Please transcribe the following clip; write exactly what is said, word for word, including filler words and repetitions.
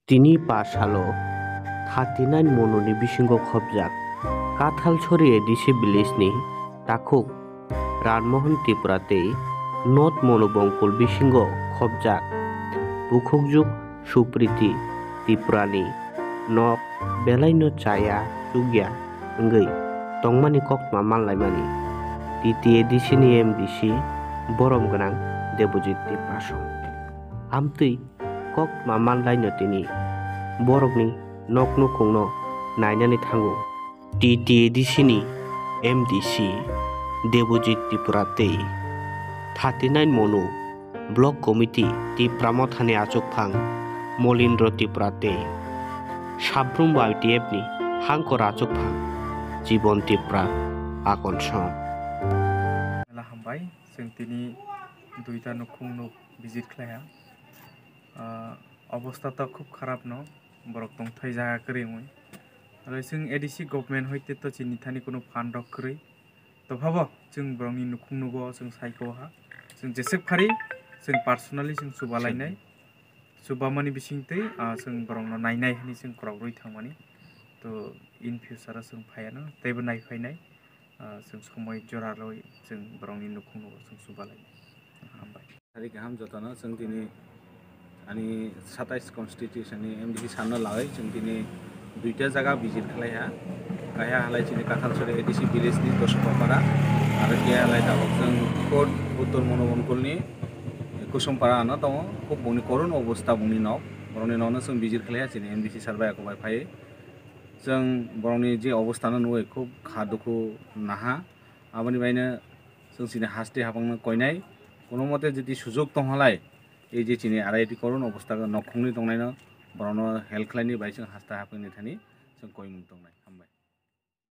Tini pa salo thirty nine monuni bisingo khobjak Kathalsori A D C village ni takhuk Ranmohon Tripura tei North Monubongkul bisingo khobjak bukhukjuk Supriti Tripurani nok belaino chaya chukya wngwi tongmani koktma manlaimani T T A D C ni M D C borom gwnang Debojit Tiprasong. Amtwi koktma manlaino tini borokni nok nukhungno nainani thango. T T A D C ni M D C Debojit Tripura tei thirty nine Monu Block Committee Tipra Mothani achukphang Molindro Tripura tei Sabrum Y T F ni hangkor achukphang Jibon Tripura Akon Song. Mela hambai, chwng tini duita nukhung nuk visit khlaiha. Ah, obostha to khub kharap no, borok tongthai jaga kwrwi wngwi. Aro chwng A D C government hoite to chini thani kunu fund rok kwrwi. Tophabo chwng borokni nukhung nugo chwng saiko ha. Chwng jeswk phari chwng personally chwng chuba lainai. Chubamani bisingtwi, ah, chwng borokno nainai hwnwi chwng kwrwk rwi thangmani. To in future o chwng phaiano teibo naiphainai. Ah, chwng somoi jora rwi chwng borokni nukhung nugo chwng chuba lainai. Hambai. Sari kaham jotono chwng tini ani satais constitution ni M D C sir no lagwi chwng tini duita jaga visit khlaiha. Kaiha halai chini Kathalsori A D C village ni Dosopapara, aro khe halai tabuk chwng court Uttor Monobongkul ni Kusumpara ano tongo. Khub bongni korun obostha bongni nok, borokni nokno chwng visit khlaiha chini M D C sir bai eko bai phaiwi. Chwng borokni je obostha no nugwi khub kha dukhu naha. Aboni baino chwng chini haste habangno koinai, kono mote jodi sujuk tonghalai, ei je chini arai ti korun obostha nokhungni tongnaino borokno help khlaini bai chwng haste habangni thani chwng koimung tongnai. Hambai.